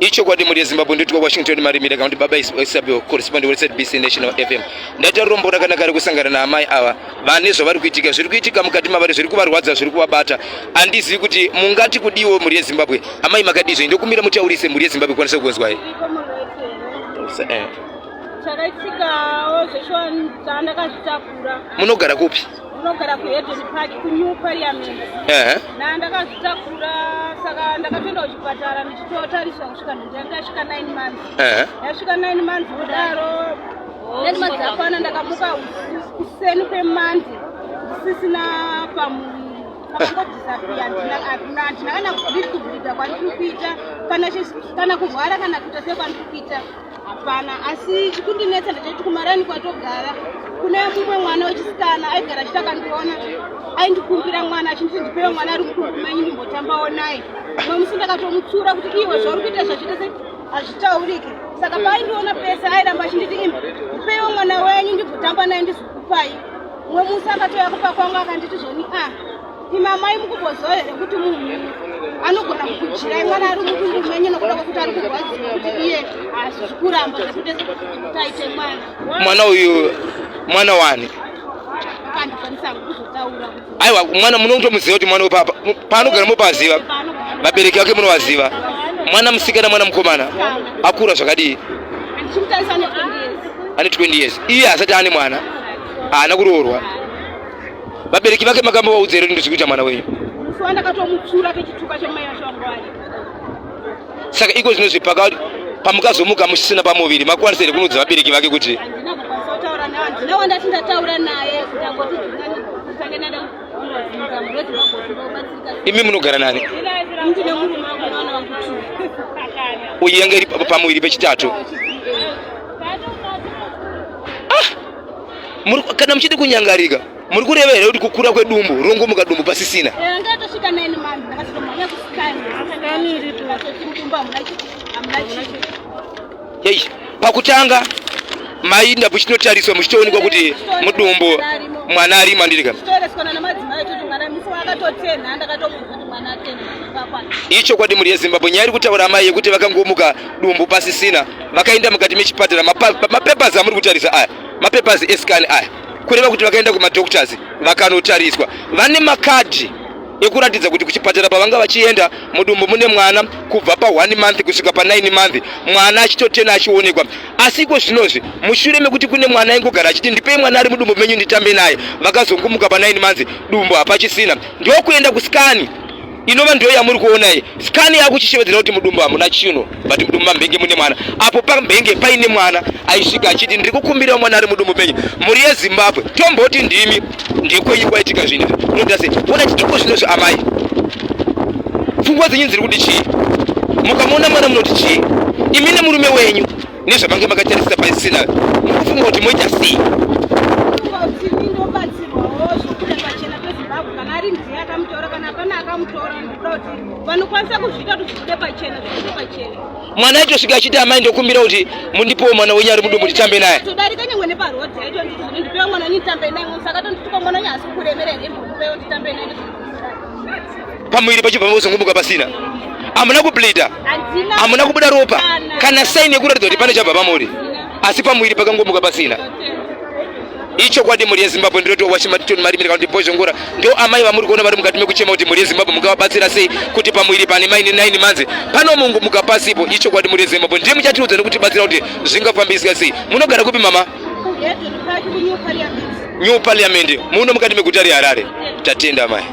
Ichokwadi mhuri yeZimbabwe, nditwa Washington Marimire kana kuti Baba Isabel, correspondent weZBC National FM. Ndaita rombo rakanaka rekusangana naamai ava vane zvavari kuitika, zviri kuitika mukati mavari, zviri kuvarwadza, zviri kuvabata. Handizivi kuti mungati kudiwo mhuri yeZimbabwe. Amai makadii zvenyu? Ndokumbira mutaurise mhuri yeZimbabwe ikwanise kukunzwai. Eh. Chakaitikawo zveshuwa ndakazvitakura. Munogara kupi? Unogara kuHedon Park kuNew Parliament. Ehe. Na ndakazvitakura saka ndakatoenda kuchipatara ndichitotariswa kusvika ndasvika 9 months. Ehe. Ndasvika 9 months kudaro. 9 months akwana ndakamuka kuseni kwemandi ndisisina pamuviri. Akangodisappear handina handina kana kubleeda kwandiri kuita kana kana kurwara kana kuita sei kwandiri kuita. Hapana, asi chikundinetsa ndechekuti kumaraini kwatogara kune mumwe mwana wechisikana aigara achiti akandiona aindikumbira mwana achinditi ndipewe mwana ari mudumbu menyu ndimbotambawo naye. Mumwe musi ndakatomutsura kuti iwe zvauri kuita zvachiita se hazvitaurike. Saka paaindiona pese airamba achinditi imi ndipewe mwana wenyu ndimbotamba naye ndizokupai. Mumwe musi akatouya kupa kwangu akanditi zvoni ah Imi amai mukumboziva here kuti munhu anogona kukujirai mwana ari mudumbu menyu nokuda kwekuti ari kurwadziwa kuti iye hazvisi kuramba zvekuti kuti aite mwana. Mwana uyu mwana wani? Handikwanisa kuzotaura kuti Aiwa, mwana munotomuziva kuti mwana wepapa paanogara mupaziva, vabereki vake munovaziva. Mwana musikana, mwana mukomana akura zvakadii? handichimutarisa ane 20 years. Ane 20 years. Iye asati ane mwana, haana kuroorwa. Vabereki vake makambovaudza here kuti ndizvi kuita mwana wenyu? Musi wandakatomutsura kechituka chemai vacho vangu vari. Saka iko zvino zvipaka pamukazomuka musisina pamuviri makwanisa here kunoudza vabereki vake kuti Handina kukwanisa kutaura naye, handina wandati ndataura naye kuti angoti nditange ndaenda kunobvunza mhuri yeZimbabwe kuti ndobatsirika sei. Imi munogara nani? Ndine murume wangu nevana vangu two. Uyu yange iri pamuviri pechitatu. Ah! Kana muchiti kunyangarika muri kureva here kuti kukura kwedumbu rongomuka dumbu pasisina? Eh, ngatosvika 9 months ndakazotomhanya kuscan. Ndakatoti mudumbu hamuna hamuna chinhu. Hei, pakutanga mainda muchinotariswa muchitoonekwa kuti mudumbu mwana arimo andirika. Tichitoereswana namadzimai toti mwana musi waakatotena ndakatomuudza kuti mwana atena zvakakwana. Ichokwadi mhuri yeZimbabwe, nyaya iri kutaura amai yekuti vakangomuka dumbu pasisina vakaenda mukati mechipatara, mapapers amuri kutarisa aya mapapers escan aya, kureva kuti vakaenda kumadoctors vakanotariswa, vane makadhi ekuratidza kuti kuchipatara pavanga vachienda mudumbu mune mwana kubva pa 1 month kusvika pa 9 month, mwana achitotena achionekwa. Asi iko zvinozvi mushure mekuti kune mwana aingogara achiti ndipei mwana ari mudumbu menyu nditambe naye, vakazongumuka pa 9 months dumbu hapachisina, ndokuenda kuskani inova ndiyo yamuri kuona iyi skani yakuchishevedzera kuti mudumbu hamuna chino, but mudumbu mambenge mune mwana. Apo pambenge paine mwana aisvika achiti ndiri kukumbira mwana ari mudumbu menyu. Mhuri yeZimbabwe, tomboti ndimi ndekwenyu kwaitika zvinhu izvi, munoita sei? Ona iko zvinozvi amai, pfungwa dzenyu dziri kuti chii? Mukamuona mwana munoti chii? Imi nemurume wenyu nezvamange makatarisa pasina, mukufunga kuti moita sei? Kuti ndobatsirwawo zvokuda pachena peZimbabwe kana ari ndiye akamutora kana hapana akamutora, ndikuda kuti vanokwanisa kuzviita kuti zvibude pachena, zvibude pachena. Mwana aitosvika achiti amai ndokumbira kuti mundipewo mwana wenyu ari mudumbu nditambe naye. Todarika nyangwe neparodhi aitonditi zvino ndipewo mwana wenyu nditambe naye, saka tondituka mwana wenyu haasi kukuremera here, imbomupewo nditambe naye. Pamuviri pachibva mozongumuka pasina, hamuna kubleeda, Handina. hamuna kubuda ropa Kana. kana saini yekuratidza kuti pane chabva pamuri, asi pamuviri pakangomuka pasina. Ichokwadi mhuri yeZimbabwe, ndinoti Washington Marimire kana kuti Bhozhongora ndo amai vamuri kuona vari mukati mekuchema kuti mhuri yeZimbabwe mungavabatsira sei kuti pamuviri pane maine 9 months panomungomuka pasipo. Ichokwadi mhuri yeZimbabwe, ndiye muchatiudza nekutibatsira kuti zvingafambiswa sei. Munogara kupi mama? KuHedon Park kuNew Parliament. New Parliament muno mukati meguta reHarare. Tatenda amai.